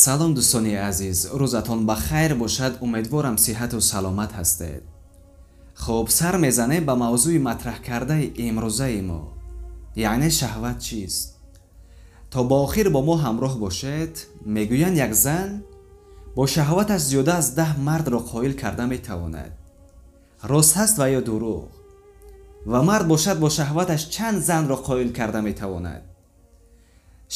Салом, дӯстони азиз, рӯзатон ба хайр бошад, умедворам сиҳату саломат ҳастед. Хуб, сар мезанем ба мавзӯи матраҳкардаи имрӯзаи мо, яъне шаҳват чист? То ба охир бо мо ҳамроҳ бошед. Мегӯянд, як зан бо шаҳваташ зиёда аз 10 мардро қоил карда метавонад. Рост ҳаст ва ё дурӯғ? Ва мард бошад, бо шаҳваташ чанд занро қоил карда метавонад?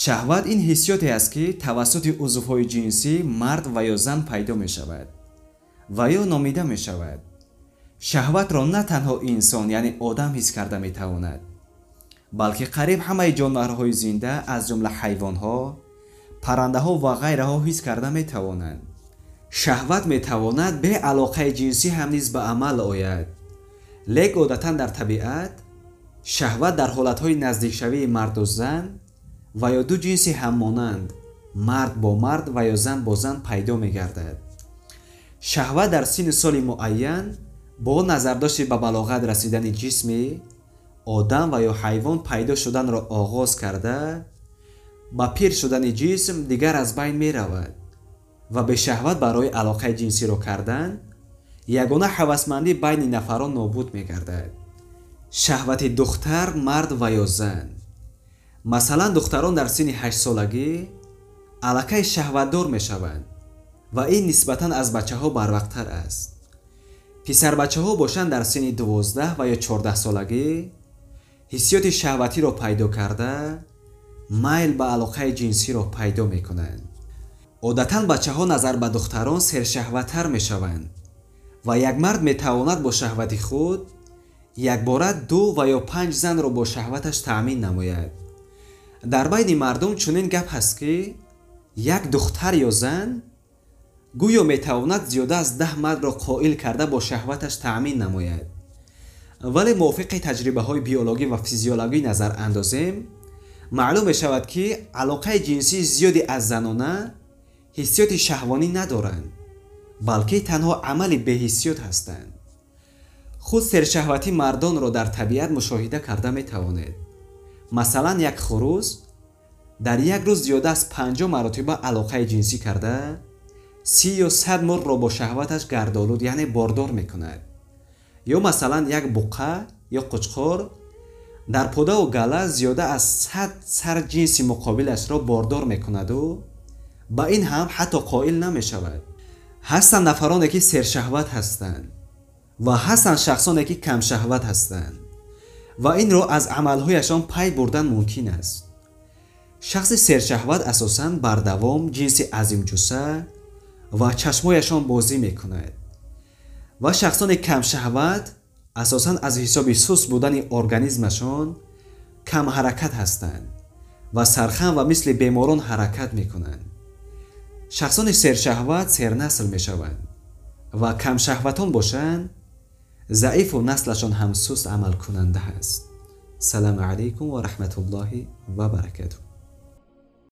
Шаҳват ин ҳиссиёте аст, ки тавассути узвҳои ҷинсӣ мард ва ё зан пайдо мешавад ва ё номида мешавад. Шаҳватро на танҳо инсон, яъне одам ҳис карда метавонад, балки қариб ҳамаи ҷонварҳои зинда, аз ҷумла ҳайвонҳо, паррандаҳо ва ғайраҳо ҳис карда метавонанд. Шаҳват метавонад бе алоқаи ҷинсӣ ҳам низ ба амал ояд. Лек одатан дар табиат шаҳват дар ҳолатҳои наздикшавии марду зан ва ё ду ҷинси ҳаммонанд, мард бо мард ва ё зан бо зан, пайдо мегардад. Шаҳват дар синну соли муайян бо назардошти ба балоғат расидани ҷисми одам ва ё ҳайвон пайдо шуданро оғоз карда, ба пир шудани ҷисм дигар аз байн меравад ва бешаҳват барои алоқаи ҷинсиро кардан ягона ҳавасмандӣ байни нафарон нобуд мегардад. Шаҳвати духтар, мард ва ё зан. Масалан, духтарон дар синни 8-солагӣ аллакай шаҳватдор мешаванд ва ин нисбатан аз бачаҳо барвақттар аст. Писарбачаҳо бошанд, дар синни 12 ва ё 14-солагӣ ҳиссиёти шаҳватиро пайдо карда, майл ба алоқаи ҷинсиро пайдо мекунанд. Одатан бачаҳо назар ба духтарон сершаҳваттар мешаванд ва як мард метавонад бо шаҳвати худ якбора ду ва ё панҷ занро бо шаҳваташ таъмин намояд. Дар байни мардум чунин гап ҳаст, ки як духтар ё зан гӯё метавонад зиёда аз 10 мардро қоил карда, бо шаҳваташ таъмин намояд. Вале мувофиқи таҷрибаҳои биологӣ ва физиологӣ назар андозем, маълум мешавад, ки алоқаи ҷинсии зиёди аз занона ҳиссиёти шаҳвонӣ надоранд, балки танҳо амали беҳиссиёт ҳастанд. Худ сершаҳватии мардонро дар табиат мушоҳида карда метавонед. Масалан, як хурӯз дар як рӯз зиёда аз 50 маротиба алоқаи ҷинсӣ карда, 30 ё 100 мурғро бо шаҳваташ гардолуд, яъне бордор мекунад. Ё масалан, як буқа ё қучқор дар подаву гала зиёда аз 100 сар ҷинси муқобилашро бордор мекунаду ба ин ҳам ҳатто қоил намешавад. Ҳастанд нафароне, ки сершаҳват ҳастанд, ва ҳастанд шахсоне, ки камшаҳват ҳастанд, ва инро аз амалҳояшон пай бурдан мумкин аст. Шахси сершаҳват асосан бардавом, ҷинси азимҷусса ва чашмояшон бозӣ мекунад, ва шахсони камшаҳват асосан аз ҳисоби суст будани организмашон камҳаракат ҳастанд ва сархам ва мисли беморон ҳаракат мекунанд. Шахсони сершаҳват сернасл мешаванд ва камшаҳватон бошанд, заифу наслашон ҳам суст амалкунанда ҳаст. Салому алайкум ва раҳматуллоҳи ва баракатуҳ.